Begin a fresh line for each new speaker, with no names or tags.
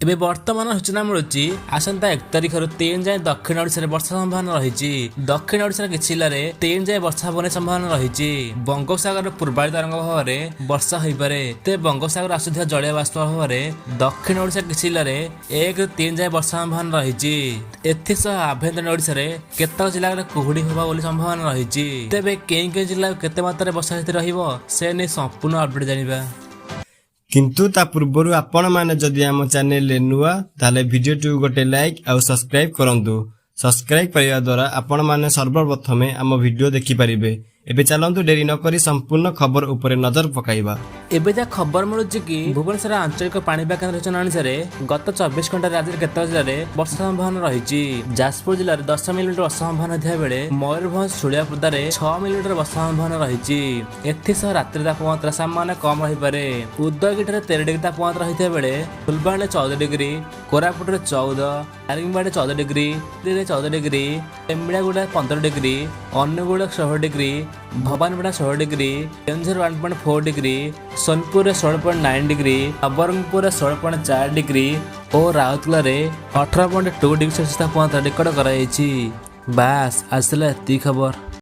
ଏବେ ବର୍ତ୍ତମାନ ସୂଚନା ମିଳୁଛି, ଆସନ୍ତା 1 ତାରିଖରୁ 3 ଯାଏଁ ଦକ୍ଷିଣ ଓଡ଼ିଶାରେ ବର୍ଷା ସମ୍ଭାବନା ରହିଛି। ଦକ୍ଷିଣ ଓଡ଼ିଶାର କିଛି ଜିଲ୍ଲାରେ 3 ଯାଏଁ ବର୍ଷା ହେବା ନେଇ ସମ୍ଭାବନା ରହିଛି। ବଙ୍ଗୋପସାଗର ପୂର୍ବାୟୁ ତରଙ୍ଗ ପ୍ରଭାବରେ ବର୍ଷା ହୋଇପାରେ। ତେବେ ବଙ୍ଗୋପସାଗର ଆସୁଥିବା ଜଳୀୟ ବାଷ୍ପ ପ୍ରଭାବରେ ଦକ୍ଷିଣ ଓଡ଼ିଶା କିଛି ଜିଲ୍ଲାରେ 1ରୁ 3 ଯାଏଁ ବର୍ଷା ସମ୍ଭାବନା ରହିଛି। ଏଥିସହ ଆଭ୍ୟନ୍ତରୀଣ ଓଡ଼ିଶାରେ କେତେକ ଜିଲ୍ଲାରେ କୁହୁଡ଼ି ହେବା ବୋଲି ସମ୍ଭାବନା ରହିଛି। ତେବେ କେଉଁ କେଉଁ ଜିଲ୍ଲାରେ କେତେ ମାତ୍ରାରେ ବର୍ଷା ସ୍ଥିତି ରହିବ, ସେ ନେଇ ସମ୍ପୂର୍ଣ୍ଣ ଅପଡେଟ୍ ଜାଣିବା।
କିନ୍ତୁ ତା ପୂର୍ବରୁ ଆପଣମାନେ ଯଦି ଆମ ଚ୍ୟାନେଲରେ ନୂଆ, ତାହେଲେ ଭିଡ଼ିଓଟିକୁ ଗୋଟେ ଲାଇକ୍ ଆଉ ସବସ୍କ୍ରାଇବ୍ କରନ୍ତୁ। ସବସ୍କ୍ରାଇବ୍ କରିବା ଦ୍ୱାରା ଆପଣମାନେ ସର୍ବପ୍ରଥମେ ଆମ ଭିଡ଼ିଓ ଦେଖିପାରିବେ। ଏବେ ଚାଲନ୍ତୁ, ଡେରି ନକରି ସମ୍ପୂର୍ଣ୍ଣ ଖବର ଉପରେ ନଜର ପକାଇବା।
ଏବେ ଯାହା ଖବର ମିଳୁଛି କି ଭୁବନେଶ୍ୱର ଆଞ୍ଚଳିକ ପାଣିପାଗ କେନ୍ଦ୍ର ସୂଚନା ଅନୁସାରେ ଗତ 24 ଘଣ୍ଟାରେ ରାଜ୍ୟର କେତେକ ଜିଲ୍ଲାରେ ବର୍ଷା ସମ୍ଭାବନା ରହିଛି। ଯାଜପୁର ଜିଲ୍ଲାରେ 10 ମିଲିମିଟର ବର୍ଷା ସମ୍ଭାବନା ଥିବା ବେଳେ ମୟୂରଭଞ୍ଜ ଶୁଳିଆପଦାରେ 6 ମିଲିମିଟର ବର୍ଷା ସମ୍ଭାବନା ରହିଛି। ଏଥିସହ ରାତ୍ରି ତାପମାତ୍ରା ସାମାନ୍ୟ କମ୍ ରହିପାରେ। ଉଦୟଗିରିଠାରେ 13 ଡିଗ୍ରୀ ତାପମାତ୍ରା ରହିଥିବା ବେଳେ ଫୁଲବାଣୀରେ 14 ଡିଗ୍ରୀ, କୋରାପୁଟରେ 14, ଦାରିଙ୍ଗବାଡ଼ିରେ 14 degree, 14 degree, Temilaguda 15 degree, Angul 16 degree, Bhawanipatna 16 degree, Keonjhar 1.4 degree, ସୋନପୁରରେ 16.9 ଡିଗ୍ରୀ, ନବରଙ୍ଗପୁରରେ 16.4 ଡିଗ୍ରୀ ଓ ରାଉରକେଲାରେ 18.2 ଡିଗ୍ରୀ ସେଲସିୟସ୍ ତାପମାତ୍ରା ରେକର୍ଡ କରାଯାଇଛି। ବାସ୍, ଆସିଲା ଏତିକି ଖବର।